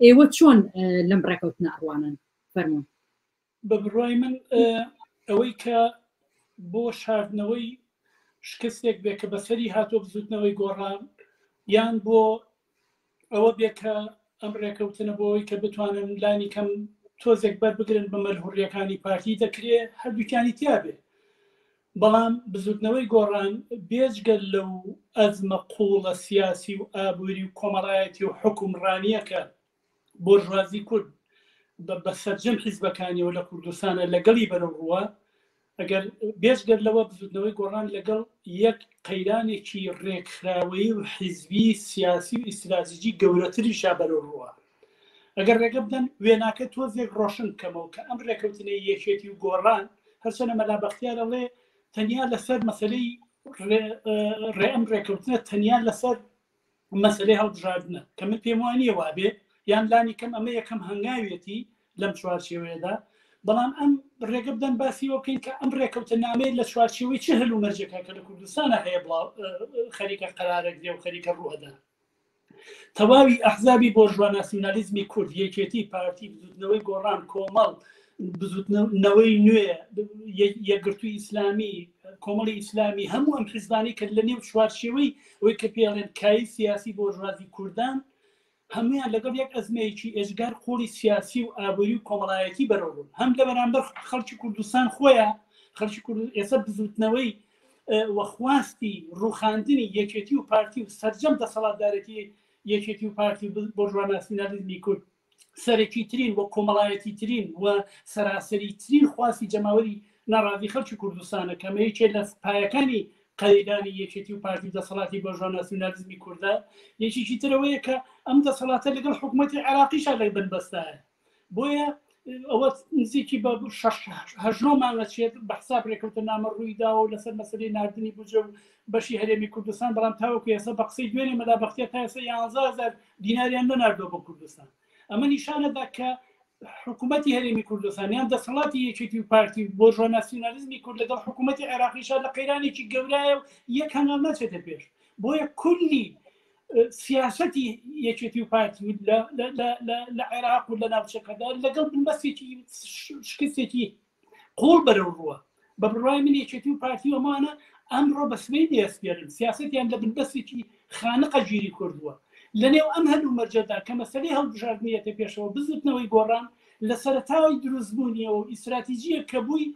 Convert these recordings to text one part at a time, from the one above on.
ئێوە چۆن لەم ڕێکەوتنە ئەڕوانن؟ فەرموون. بە بڕوای من ئەوەی کە بۆ شاردنەوەی شکستێک بێ کە بەسەری هاتۆ بزوتنەوەی گۆڕان یان بۆ ئەوە بێ کە ئەم ڕێکەوتنە بۆ ئەوەی کە بتوانن لانی کەم تۆزێک بەر بگرن بە مەلهوڕیەکانی پارتی دەکرێ هەردووکیانی تیا بێ بەڵام بزوتنەوەی گۆڕان بێجگە لەو ئەزمە قوڵە سیاسی و ئابووری و کۆمەڵایەتی و حکومڕانیەکە بۆرژوازی کورد بە سەرجەم حیزبەکانیەوە لە کوردستانە لەگەڵی بەرەو ڕووە ئەگەر بێجگەر لەوە بزوتنەوەی گۆڕان لەگەڵ یەک قەیرانێکی ڕێکخراوەیی و حیزبی سیاسی و ئیستراتیجی گەورەتریشا بەرەو ڕووە ئەگەر ڕێگە بدەن وێناکە تۆزێک ڕۆشن بکەمەوە کە ئەم ڕێکەوتنەی یەکێتی و گۆڕان هەرچەنە مەلا بەختیار ئەڵێ تەنیا لەسەر مەسلەی ڕێ ئەم ڕێکەوتنە تەنیا لەسەر مەسلەی هەڵبژاردنە کە من پێم وانییە وابێ یان لانی کەم ئەمە یەکەم هەنگاویەتی لەم چوارچێوەیەدا بەڵام ئەم ڕێگە بدەن باسی ئەوە بکەین کە ئەم ڕێکەوتنامەیە لە چوارچێوەی چ هەلومەرجێکە کە لە کوردستانە هەیە بڵاو خەریکە قەرارێک دێ و خەریکە ڕووەدا تەواوی ئەحزابی بۆرژوا ناسیونالیزمی کورد، یەکێتی، پارتی، بزوتنەوەی گۆڕان، کۆمەڵ، بزوتنەوەی نوێ، یەکگرتووی ئیسلامی، کۆمەڵی ئیسلامی، هەموو ئەم حیزبانەی کە لە نێو چوارچێوەی ئەوەی کە پێڵێن کایی سیاسی بۆرژوازی کوردان، هەمویان لەگەڵ یەک ئەزمەیەکی ئێجگار قوڵی سیاسی و ئابووری و کۆمەڵایەتی بەرەوڕوون، هەم لە بەرامبەر خەڵکی کوردستان خۆیان، خەڵکی کورد ئێستا بزوتنەوەی و خواستی ڕووخاندنی یەکێتی و پارتی و سەرجەم دەسەڵاتدارێتی یەکێتی و پارتی و بۆرژوا ناسیونالیزمی کورد سەرەکی ترین و کۆمەڵایەتی ترین و سەراسەری ترین خواستی جەماوەری ناڕازی خەڵکی کوردستانە کە ئەمە یەکێ لە پایەکانی قەیرانی یەکێتی و پارتی و دەسەڵاتی بۆرژوا ناسیونالیزمی کوردە. یەکێکی ترەوەیە کە ئەم دەسەڵاتە لەگەڵ حکوومەتی عێراقیشا لە بنبەستایە. بۆیە ئەوە نزیکی بە هەژنۆ مانگە چێت بە حساب ڕێکەوتنامە ڕووی داوە و لەسەر مەسلەی ناردنی بودجە و بەشی هەرێمی کوردستان بەڵام تاوەکو ئێستا بە قسەی دوێنێ مەلا بەختیار تا ئێستا 11000 دیناریان نەناردووە بۆ کوردستان ئەمە نیشانەدا کە حکوومەتی هەرێمی کوردستان یان دەسەڵاتی یەکێتی و پارتی و بۆرژوا ناسیونالیزمی کورد لەگەڵ حکوومەتی عێراقیشا لە قەیرانێکی گەورایە و یەک هەنگاو ناچێتە پێش بۆیە کولی سیاسەتی یەکێتی و پارتی لە عێراق و لە ناوچەکەدا لەگەڵ بنبەستێکی شکستێکی قوڵ بەرەو ڕووە بە بڕوای من یەکێتی و پارتی ئەمانە ئەمڕۆ بە سبەی دەسپێرن سیاستیان لە بنبەستێکی خانقە گیری کردووە لەنێو ئەم هەلو مەرجەدا کە مەسەلەی هەڵبژاردنیەتە پێشەوە بزوتنەوەی گۆڕان لە سەرەتای دروستبوونیەوە و ئیستراتیجیە کە بووی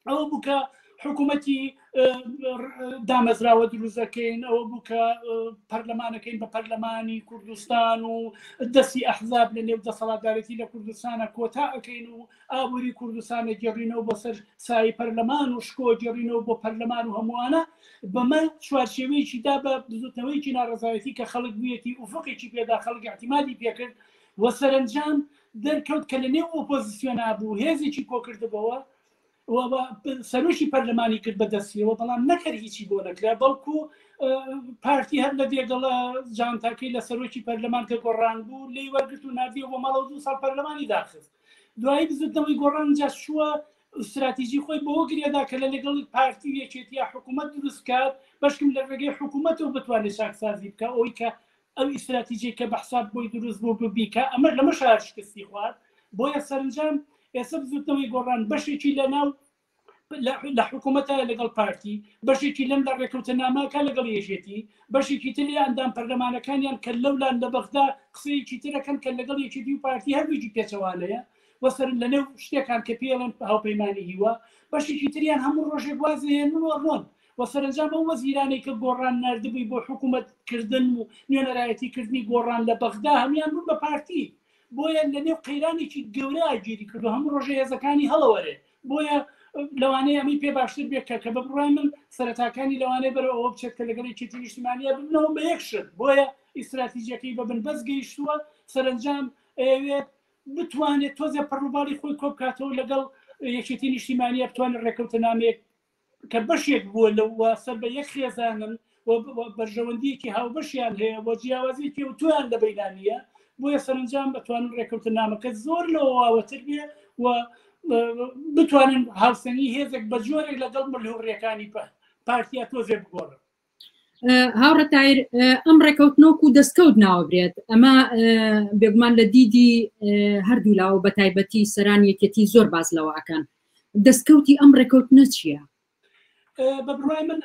ئەوە بوو کە حکوومەتی دامەزراوە دروستەکەین ئەوە بوو کە پەرلەمانەکەین بە پەرلەمانی کوردستان و دەستی ئەحزاب لە نێو دەسەڵاتدارێتی لە کوردستانە کۆتا ئەەکەین و ئابووری کوردستانە گێڕینەوە بۆ سەر سای پەرلەمان و شکۆ گێڕینەوە بۆ پەرلەمان و هەمووانە بەمە چوارچێوەیەکی دا بە بزوتنەوەیەکی ناڕزایەتی کە خەڵک بوویەتی ئوفقێکی پێدا خەڵک اعتمادی پێکرد و سەرنجام دەرکەوت کە لە نێو ئۆپۆزیسیۆنا بوو هێزێکی کۆکردبەوە و سەرۆکی پەرلەمانی کرد بە دەستیەوە بەڵام نەکەر هیچی بۆ نەکرا بەڵکو پارتی هەر لە دێگەڵە جانتاکەی لە سەرۆکی پەرلەمان کە گۆڕان بوو لی وەرگرت و نردیەوە بۆ ماڵەوە دوو ساڵ پەرلەمانی داخست دوایی بزوتنەوەی گۆڕان جا چووە استراتیژی خۆی بەوە گرێدا کە لە لەگەڵ پارتی و یەکێتیە حکوومەت دروست کات بەشکم لە ڕێگەی حکوومەتەوە بتوانێت چاکسازی بکە ئەوی کە ئەو ئیستراتیجەی کە بە حساب بۆی دروست بوو ببیکا ئەمە لەمە شار شکستی خوارد بۆیە سەرنجام ئێستا بزوتنەوەی گۆڕان بەشێکی لە ناو لە حکوومەتە لەگەڵ پارتی بەشێکی لەم لە ڕێکەوتەنامەکە لەگەڵ یەکێتی بەشێکی تری ئەندام پەرلەمانەکانیان کە لەولان لە بەغدا قسەیەکی ترەکەن کە لەگەڵ یەکێتی و پارتی هەردووکی پێچەوانەیە وەسەر لەنێو شتێکان کە پێڵێن هاوپەیمانی هیوا بەشێکی تریان هەموو ڕۆژێک واز لێن و ڕۆن و سەرەنجام ئەو وەزیرانەی کە گۆڕان ناردبووی بۆ حکوومەت کردن و نوێنەرایەتی کردنی گۆڕان لە بەغدا هەموان بوون بە پارتی بۆیە لە نێو قەیرانێکی گەورە گیری کردو هەموو ڕۆژە هێزەکانی هەڵەوەرێ بۆیە لەوانەیە ئەمەی پێ باشتر بێت کە کە بە بڕای من سەرەتاکانی لەوانەیە بەرەو ئەوە بچێت کە لەگەڵ یەکێتی نیشتیمانیە ببنەوە بە یەک شت بۆیە ئیستراتیجیەکەی بە بنبەست گەیشتووە سەرەنجام ئەیەوێت بتوانێت تۆزێ پەڕوباڵی خۆی کۆبکاتەوە لەگەڵ یەکێتی نیشتیمانیە بتوانێت ڕێکەوتنامەیەک کە بەشێک بووە لەو و سەر بە یەک خێزانن و بەرژەوەندیەکی هاوبەشیان هەیە و جیاوازیەکی و تویان لە بەینان نییە بۆیە سەرنجام بەتوانن ڕێکەوتنامەکە زۆر لەوە واوەتر بێ و بتوانن هاوسەنگی هێزێک بە جۆرێک لەگەڵ ملهوڕیەکانی پارتیا تۆزێ بگۆڕن. هاوڕێ تایر ئەم ڕێکەوتنۆک و دەستکەوت ناوەبرێت ئەمە بێگومان لە دیدی هەردوو لاوە بە تایبەتی سەران یەکێتی زۆر باز لەوە ئەکەن دەستکەوتی ئەم ڕێکەوتنە چییە؟ بە بڕای من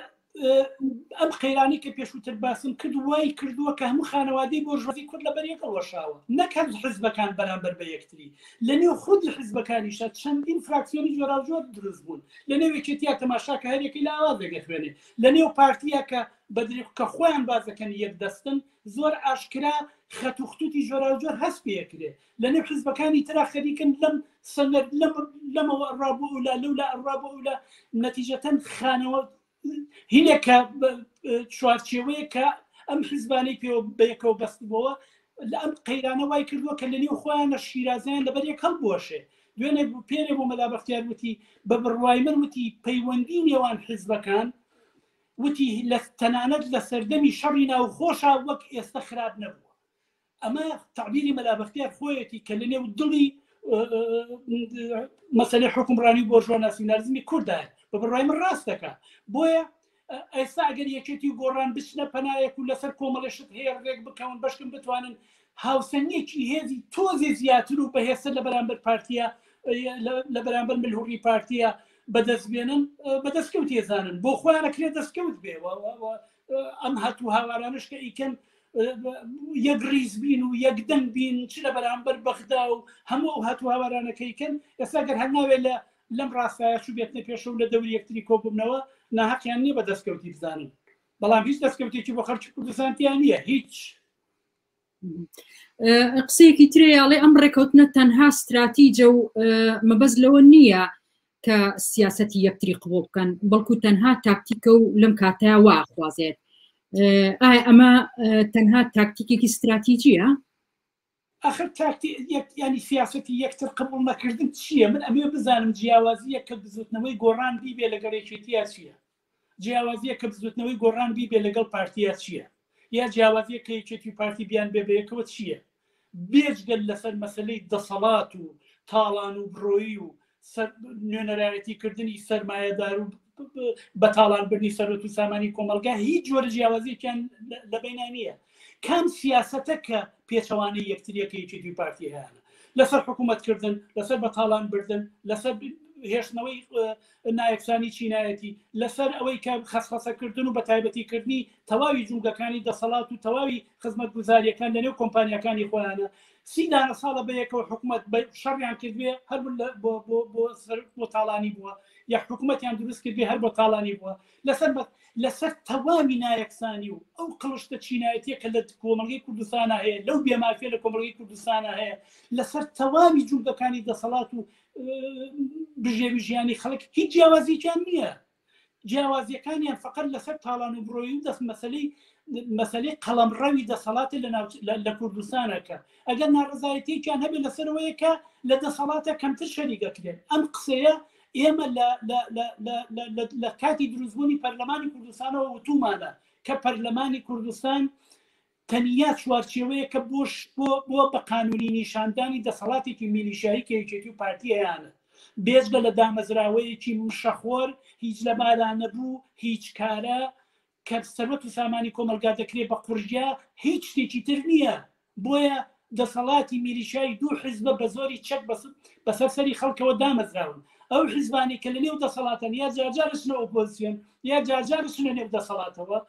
ئەم قەیرانی کە پێشووتر باسم کرد وای کردووە کە هەموو خانەوادەی بۆرژوازی کورد لەبەر یەک هەڵوەشاوە نەک هەر حزبەکان بەرامبەر بە یەکتری لە نێو خودی حزبەکانیشە چەندین فراکسیۆنی جۆراوجۆر دروست بوون لە نێو یەکێتیە تەماشا کە هەرێکی لە ئاوازێک ئەخوێنێ لە نێو پارتیە کە بەدرێک کە خۆیان بازەکەن یەک دەستن زۆر ئاشکرا خەت و ختوتی جۆراوجۆر هەست پێکرێ لە نێو حزبەکانی ترا خەریکن لەم سەنگەر لەم لەمەوە ئەڕا بۆ ئەولا لەولا ئەڕا بۆ ئەولا نەتیجەتەن خانەوە هینێک کە چوارچێوەیە کە ئەم حزبانەی پێوە بەیەکەوە بەستبەوە لە ئەم قەیرانە وای کردووە کە لە نێو خۆیانە شیرازیان لەبەر یەک هەڵبوەشێ دوێنێ پێرێ بۆ مەلا بەختیار وتی بە بڕوای من وتی پەیوەندی نێوان حزبەکان وتی لە تەنانەت لە سەردەمی شەڕی ناوخۆشا وەک ئێستا خراپ نەبووە ئەمە تەعبیری مەلا بەختیار خۆیەتی کە لە نێو دڵی مەسەلەی حکومڕانی و بۆرژوا ناسیونالیزمی کوردایە بە بڕوای من ڕاست دەکا بۆیە ئێستا ئەگەر یەکێتی و گۆڕان بچنە پەنایەک و لەسەر کۆمەڵێ شت هەیە ڕێک بکەون بەشکم بتوانن هاوسەنگێکی هێزی تۆزێ زیاتر و بەهێزتر لە بەرامبەر پارتیە لە بەرامبەر ملهوڕی پارتیە بەدەست بێنن بەدەستکەوت ێزانن بۆ خۆیان ئەکرێت دەستکەوت بێ ئەم هاتوو هاوارانش کە ئیکەن یەک ڕیز بین و یەک دەنگ بین چ لە بەرامبەر بەغدا و هەموو ئەو هاتوو هاوارانەکەی کەن ئێستا گەر هەر ناوێ لە لەم ڕاستایە چوو بێتنە پێشە و لە دەوری یەکتری کۆبوونەوە ناهەقیان نییە بە دەستکەوتی بزانن بەڵام هیچ دەستکەوتێکی بۆ خەڵکی کوردستان تیا نییە هیچ قسەیەکی ترێ یاڵێ ئەم ڕێکەوتنە تەنها ستراتیجە و مەبەست لەوە نییە کە سیاسەتی یەکتری قبوڵ بکەن بەڵکو تەنها تاکتیکە و لەم کاتەیە وا خوازێت ئایا ئەمە تەنها تاکتیکێکی ستراتیجیە؟ ئەخر تاکتی ینی سیاسەتی یەکتر قبول نەکردن چییە من ئەمێ بزانم جیاوازیە کە بزوتنەوەی گۆڕان بیبێ لەگەڵ یەکێتیا چییە جیاوازیە کە بزوتنەوەی گۆڕان بیبێ لەگەڵ پارتیا چییە یا جیاوازیە کە یەکێتی و پارتی بیان بێ بەیەکەوە چییە بێجگەل لەسەر مەسلەی دەسەڵات و تاڵان و بڕۆیی و نوێنەرایەتی کردنی سەرمایەدار و بە تاڵان بردنی سەرۆت و سامانی کۆمەلگا هیچ جۆرە جیاوازیەکیان لە بەینا نییە کام سیاسەتە کە پێچەوانەی یەکتریەکە یەکێتی و پارتی هەیەە لەسەر حکوومەتکردن لەسەر بە تاڵان بردن لەسەر هێشتنەوەی نایەکسانی چینایەتی لەسەر ئەوەی کە خەسخەسەکردن و بەتایبەتیکردنی تەواوی جومگەکانی دەسەڵات و تەواوی خزمەتگوزاریەکان لەنێو کۆمپانیاکانی خۆیانە سی دانە ساڵە بەیەکەوە حکوومەت شەڕیان کردوێ هەر بۆ تاڵانی بووە یا حکوومەتیان دروست کردێ هەر بۆ تاڵانی بووە لەسەر لەسەر تەواوی نایەکسانی و ئەو قڵشتە چینایەتیە کە لە کۆمەڵگەی کوردستانە هەیە لەو بێمافیە لە کۆمەڵگەی کوردستانە هەیە لەسەر تەواوی جومگەکانی دەسەڵات و بژێوی ژیانی خەڵک هیچ جیاوازییان نییە جیاوازیەکانیان فقط لەسەر تاڵان و بڕۆیی و دەست مەسلەی مەسلەی قەڵەم ڕەوی دەسەڵاتی لە لە کوردستانەکە ئەگەر ناڕزایەتێکیان هەبێت لەسەرەوەیە کە لە دەسەڵاتە کەمتر شەریگەکرێن ئەم قسەیە ئێمە لە کاتی دروستبوونی پەرلەمانی کوردستانەوە وتومانە کە پەرلەمانی کوردستان تەنیا چوارچێوەیەکە بۆ بۆ بە قانونی نیشاندانی دەسەڵاتێکی میلیشیایی کە یەکێتی و پارتی هەیانە بێجگە لە دامەزراوەیەکی مشەخۆر هیچ لەبارا نەبوو هیچ کارە کە سەروەت و سامانی کۆمەڵگا دەکرێت بە قورگیا هیچ شتێکی تر نییە بۆیە دەسەڵاتی میلیشیای دوو حزبە بە زۆری چەک بەسەر سەری خەڵکەوە دامەزراون ئەو حزبانی کە لە نێو دەسەڵاتن یا جارجار چنە ئۆپۆزیسیۆن یا جارجار چنە نێو دەسەڵاتەوە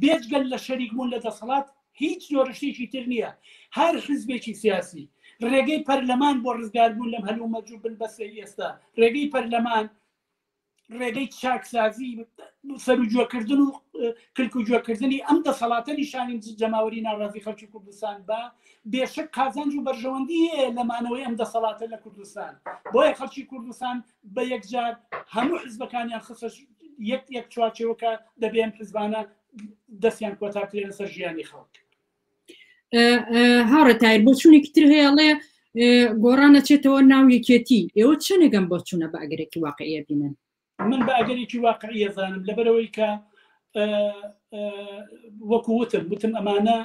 بێجگەل لە شەریک بوون لە دەسەڵات هیچ جۆرە شتێکی تر نییە هەر حزبێکی سیاسی ڕێگەی پەرلەمان بۆ ڕزگاربوون لەم هەلومەرج و بنبەستەی ئێستا ڕێگەی پەرلەمان ڕێگەی چاکسازی سەروجوەکردن و کلک و گوێکردنی ئەم دەسەڵاتە نیشانی جەماوەری ناڕازی خەڵکی کوردستان بە بێشک قازانج و بەرژەوەندی هەیە لە مانەوەی ئەم دەسەڵاتە لە کوردستان بۆیە خەڵکی کوردستان بە یەکجار هەموو حزبەکانیان خستە یەک یەک چوارچێوەکە دەبێ ئەم حزبانە دەستیان کۆتا بکرێنە سەر ژیانی خەڵک. هاوڕێ تایر بۆچوونێکی تر هەیە ئەڵێ گۆڕان ئەچێتەوە ناو یەکێتی ئێوە چەنێک ئەم بۆچوونە بە ئەگەرێکی واقعیە بینن؟ من بە ئەگەرێکی واقعیە زانم لەبەرەوەی کە وەکو وتم وتم ئەمانە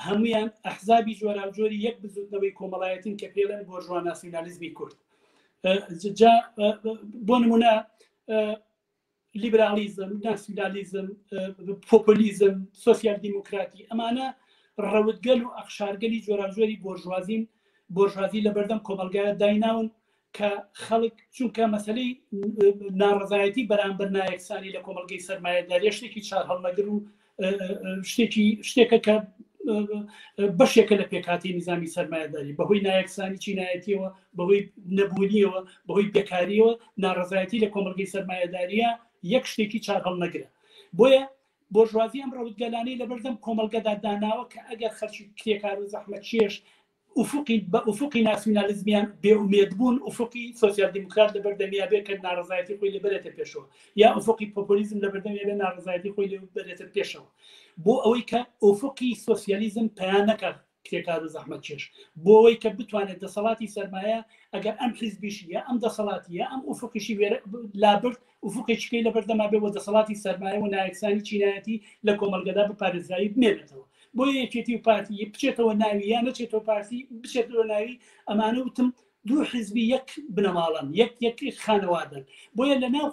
هەمویان ئەحزابی جۆراوجۆری یەک بزوتنەوەی کۆمەڵایەتین کە پێڵێن بۆرژوا ناسیونالیزمی کورد جا بۆ نمونە لیبرالیزم، ناسیونالیزم، پۆپۆلیزم، سۆسیال دیموکراتی ئەمانە ڕەوتگەل و ئەقشارگەلی جۆراوجۆری بۆرژوازین، بۆرژوازی لەبەردەم کۆمەڵگایە دایناون کە خەڵک چونکە مەسەلەی ناڕەزایەتی بەرامبەر نایەکسانی لە کۆمەڵگەی سەرمایەداریە شتێکی چارهەڵنەگر و شتێکی شتێکە کە بەشێکە لە پێکاتی نظامی سەرمایەداری بەهۆی نایەکسانی چینایەتیەوە بەهۆی نەبوونیەوە بەهۆی بێکاریەوە ناڕزایەتی لە کۆمەلگەی سەرمایەداریە یەک شتێکی چارهەڵنەگرە بۆیە بۆرژوازی ئەم ڕەوتگەلانەی لەبەردەم کۆمەلگەدا داناوە کە ئەگەر خەلکی کرێکار و زەحمەتکێش ئوفقی بە ئوفقی ناسیونالیزمیان بێ ئومێد بوون، ئوفقی سۆسیال دیموکرات لە بەردەمیا بێ کە ناڕەزایەتی خۆی لێ بەرێتە پێشەوە، یا ئوفقی پۆپۆلیزم لە بەردەمیا بێ ناڕەزایەتی خۆی لێ بەرێتە پێشەوە، بۆ ئەوەی کە ئوفقی سۆسیالیزم پەیا نەکات کرێکار و زەحمەتکێش، بۆ ئەوەی کە بتوانێت دەسەڵاتی سەرمایە ئەگەر ئەم حیزبیشی یا ئەم دەسەڵاتی یا ئەم ئوفقیشی لابرد ئوفقێکی کەی لەبەردەما بێ و دەسەڵاتی سەرمایە و نایەکسانی چینایەتی لە کۆمەڵگەدا بە پارێزراوی بمێنێتەوە. بۆیە یەکێتی و پارتی بچێتەوە ناوی یا نەچێتەوە پارتی بچێتەوە ناوی ئەمانە وتم دوو حیزبی یەک بنەماڵەن یەک یەک خانەوادەن بۆیە لە ناو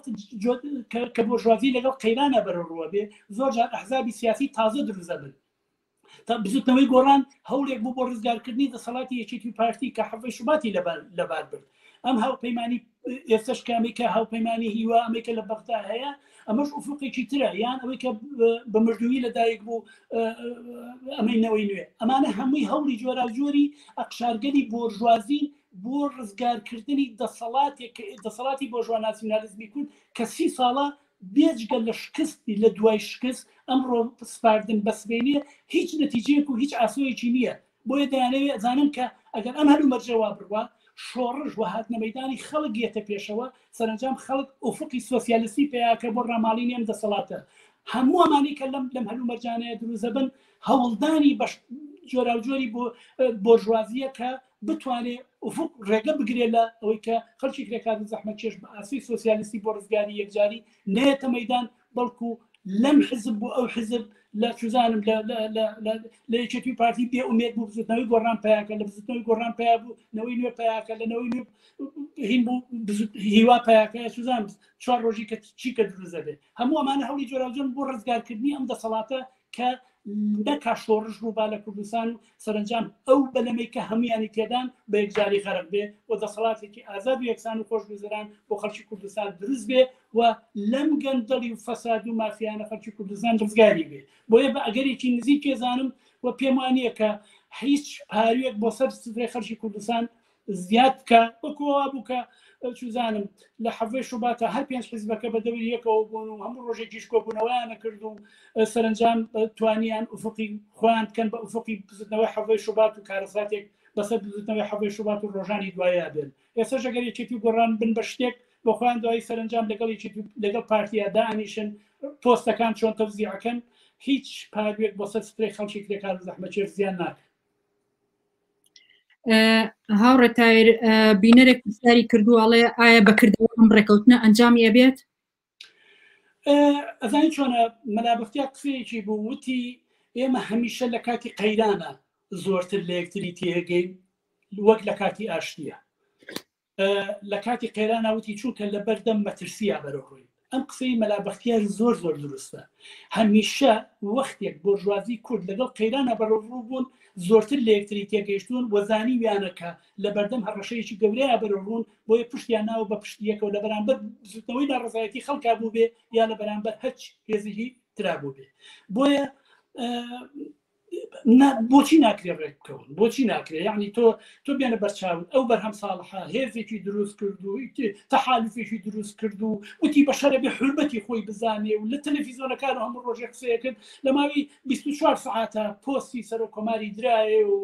کە بۆرژوازی لەگەڵ قەیرانە بەرەوڕووە بێ زۆر جار ئەحزابی سیاسی تازە دروست دەبن تا بزوتنەوەی گۆڕان هەوڵێک بوو بۆ ڕزگارکردنی دەسەڵاتی یەکێتی و پارتی کە حەڤەی شوباتی لەبار برد ئەم هاوپەیمانی ئێستش کە ئەمەی کە هاوپەیمانی هیوا ئەمەی کە لە بەغدا هەیە ئەمەش ئوفقێکی ترە یان ئەوەی کە بە مردووی لەدایک بوو ئەمەی نەوەی نوێ ئەمانە هەمووی هەوڵی جۆراوجۆری ئەقشارگەلی بۆرژوازی بۆ ڕزگارکردنی دەسەڵاتێک دەسەڵاتی بۆرژوا ناسیونالیزمی کورد کە سی ساڵە بێجگە لە شکست لە دوای شکست ئەمڕۆ سپاردن بە سبەینێ هیچ نەتیجەیەک و هیچ ئاسۆیەکی نییە بۆیە دەیانەوێت ئەزانن کە ئەگەر ئەم هەلومەرجە وا بڕوا شۆڕش و هاتنە مەیدانی خەڵک یەتە پێشەوە سەرەنجام خەڵک ئوفقی سۆسیالیستی پیاکە بۆ ڕاماڵینی ئەم دەسەڵاتە هەموو ئەمانەی کە لەم لەم هەلومەرجانەیە دروست دەبن هەوڵدانی بەش جۆراوجۆری بۆ بۆرژوازیە کە بتوانێ ئوفق ڕێگە بگرێ لە ئەوەی کە خەڵکی کرێکار و زەحمەتکێش بە ئاسۆی سۆسیالیستی بۆ ڕزگاری یەکجاری نەیەتە مەیدان بەڵکو لەم حزب بۆ ئەو حزب لە چزانم لە یەکێتی و پارتی بێ ئومێد بوو بزوتنەوەی گۆڕان پیاکە لە بزوتنەوەی گۆڕان پیا بوو نەوەی نوێ پیاکە لە نەوەی نوێ هین بوو هیوا پیاکە سوزان چوار ڕۆژی کە چی کە دروست دەبێت هەموو ئەمانە هەوڵی جۆراوجۆن بۆ ڕزگارکردنی ئەم دەسەڵاتە کە نەکا شۆڕش ڕووبا لە کوردستان و سەرەنجام ئەو بەلەمەی کە هەمویانی تێدان بە یەکجاری غەرق بێ و دەسەڵاتێکی ئازاد و یەکسان و خۆشگوزەران بۆ خەڵکی کوردستان دروست بێ و لەم گەندەڵی و فەساد و مافیانە خەڵکی کوردستان ڕزگاری بێ بۆیە بە ئەگەرێکی نزیک پێزانم و پێم وانییە کە هیچ پاروێک بۆ سەر سفرەی خەڵکی کوردستان زیاد بکە وەکو وا بوو کە چوزانم لە حەڤەی شوباتە هەر پێنج حیزبەکە بە دەوری یەکەوە بوون و هەموو ڕۆژێکیش کۆبوونەوەیانە کرد و سەرنجام توانیان ئوفقی خۆیان بکەن بە ئوفقی بزوتنەوەی حەڤەی شوبات و کارەساتێک بەسەر بزوتنەوەی حەڤەی شوبات و ڕۆژانی دوایە بێن ئێستاش ئەگەر یەکێتی و گۆڕان بن بە شتێک بۆ خۆیان دوایی سەرنجام لەگەڵ یەکێتی لەگەڵ پارتیا دانیشن پۆستەکان چۆن تەوزیعەکەن هیچ پاروێک بۆ سەر سپرەی خەڵکی کرێکار و زەحمەتکێش زیان ناکەن. هاوڕێ تایر بینەرێک پرسیاری کردووە ئەڵێ ئایا بەکردەوە ئەم ڕێکەوتنە ئەنجامی ئەبێت؟ ئەزانی چۆنە مەلا بەختیار قسەیەکی بوو وتی ئێمە هەمیشە لە کاتی قەیرانە زۆرتر لە یەکتری تێگەین وەک لە کاتی ئاشتیە لە کاتی قەیرانا وتی چونکە لە بەردەم مەترسییا بەرەو ڕووین. ئەم قسەی مەلا بەختیار زۆر زۆر دروستە. هەمیشە وەختێک بۆرژوازی کورد لەگەڵ قەیرانا بەرەو ڕوو بوون زۆرتر لە یەکتری تێگەیشتوون و زانیویانە کە لە بەردەم هەڕەشەیەکی گەورەیا بەرەو ڕوون بۆیە پشتیان ناوە بە پشتی یەکەوە لە بەرامبەر بزوتنەوەی ناڕەزایەتی خەڵکا بووبێ یا لە بەرامبەر هەچ هێزێکی ترا بووبێ. بۆیە بۆچی ناکرێ ڕێک بکەون بۆچی ناکرێ یعنی تۆ تۆ بێنە بەرچاوت ئەو بەرهەم ساڵحە هێزێکی دروست کرد و تەحالفێکی دروست کرد و وتی بەشەرە بێ حرمەتی خۆی بزانێ و لە تەلەفیزیۆنەکان و هەموو ڕۆژێک قسەیە کرد لە ماوەی 24 سعاتە پۆستی سەرۆک کۆماری درایێ و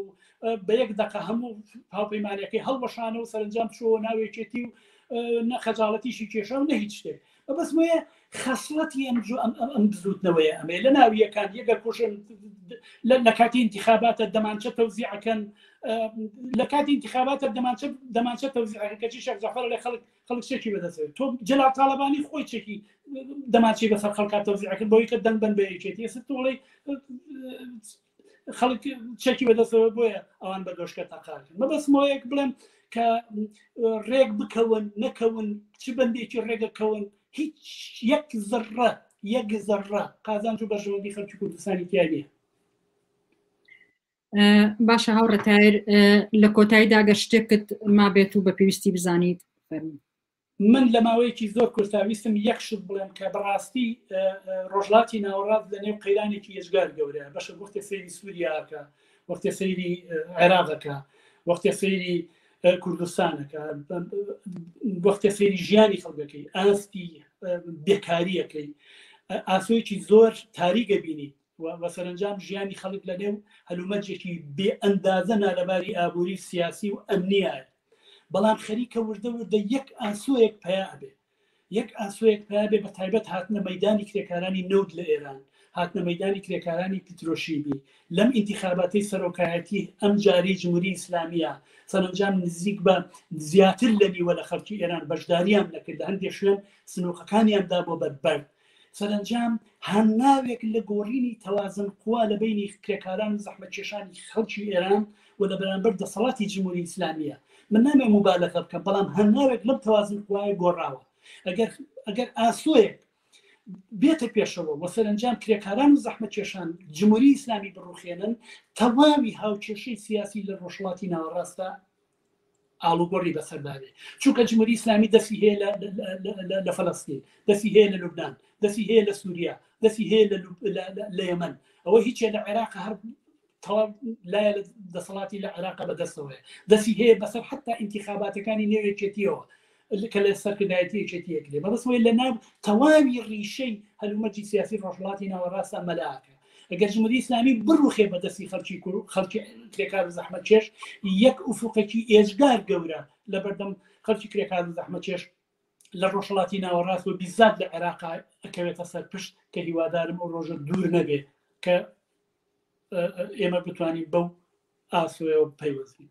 بە یەک دقە هەموو هاوپەیمانەکەی هەڵوەشانە و سەرنجام چۆ ناوێکێتی و نە خەجاڵەتیشی کێشا و نە هیچ شتێک مەبەستم وەیە خەسڵەتی ئەم جۆ ئەم ئەم ئەم بزوتنەوەیە ئەمەیە لە ناویەکان یەکە کوشن لە کاتی انتخاباتە دەمانچە تەوزیعەکەن لە کاتی انتخاباتە دەمانچە دەمانچە تەوزیعەکەن کەچی شێخ جەعفەر لە خەڵک خەڵک چێکی بەدەستێت تۆ جەلال تاڵەبانی خۆی چێکی دەمانچەی بەسەر خەڵکا تەوزیعەکرد بۆی کە دەنگ بن بە یەکێتی ئێستا تۆڵەی خەڵک چەکی بەدەستەوە بۆیە ئەوان بە دۆشکە تەقاکەن مەبەستمەوەیەک بڵێم کە ڕێک بکەون نەکەون چ بەندێکی ڕێگەکەون. هیچ یەک زڕە یەک زڕە قازانج و بەرژەوەندی خەڵکی کوردستانی تیا نییە. باشە هاوڕێ تایر لە کۆتاییدا گەر شتێکت مابێت و بە پێویستی بزانیت فەرموو. من لە ماوەیەکی زۆر کورتا ویستم یەک شت بڵێم کە بەڕاستی ڕۆژلاتی ناوەڕاست لە نێو قەیرانێکی یەجگار گەورەیە بەشە وەختێ سەیری سووریاکە وەختێ سەیری عێراقەکە وەختێ سەیری کوردستانەکە وەختێ سەیری ژیانی خەڵکەکەی ئاستی بێکاریەکەی ئاسۆیەکی زۆر تاریگە بینی و سەرەنجام ژیانی خەڵک لە نێو هەلومەرجێکی بێ ئەندازە نالەباری ئابووری سیاسی و ئەمنیە بەڵام خەریکە وردە وردە یەک ئاسۆیەک پیا ئەبێ یەک ئاسۆیەک پیا بێ بە تایبەت هاتنە مەدانی کرێکارانی نەوت لە ئێران هاتنە مەدانی کرێکارانی پترۆشیمی لەم ئینتخاباتی سەرۆکایەتی ئەم جاری جمهوری ئیسلامیە سەرەنجام نزیک بە زیاتر لە نیوە لە خەڵکی ئێران بەشداریان نەکرد لە هەندێک شوێن سنووقەکانیان دا بۆ بەربەرد سەرەنجام هەنگاوێک لە گۆڕینی تەوازن قوا لە بەینی کرێکاران و زەحمەتکێشانی خەڵکی ئێران و لە بەرامبەر دەسەڵاتی جمهوری ئیسلامیە من نامێ موبالەغە بکەم بەڵام هەنگاوێک لەم تەوازن قوایە گۆڕاوە ئەگەر ئەگەر ئاسۆیەک بێتە پێشەوە و سەرەنجام کرێکاران و زەحمەتکێشان جمهوری ئیسلامی بڕوخێنن تەواوی هاوکێشەی سیاسی لە ڕۆژهەڵاتی ناوەڕاستە ئاڵوگۆڕی بەسەردا بێ چونکە جمهوری ئیسلامی دەستی هەیە لە فەلەستین دەستی هەیە لە لوبناان دەستی هەیە لە سووریا دەستی هەیە لە یەمەن ئەوە هیچێ لە عێراق هەر تەواو لایە لە دەسەڵاتی لە عێراق بەدەستەوەیە دەستی هەیە بەسەر حتا ئینتیخاباتەکانی نێوێکێتیەوە کە لە سەرکردایەتی یەکێتیەک لێ مەبەستمەوەی لە ناو تەواوی ڕیشەی هەلومەرجی سیاسی ڕۆژهەڵاتی ناوەڕاستە مەلاکە ئەگەر جمهوری ئیسلامی بڕوخێ بە دەستی خەڵکی خەڵکی کرێکار و زەحمەتکێش یەک ئوفقێکی ئێجگار گەورە لە بەردەم خەڵکی کرێکار و زەحمەتکێش لە ڕۆژهەڵاتی ناوەڕاست و بیزات لە عێراق ئەکەوێتە سەر پشت کە هیوادارم ئەو ڕۆژە دوور نەبێ کە ئێمە بتوانین بەو ئاسۆیەوە پەیوەست بین.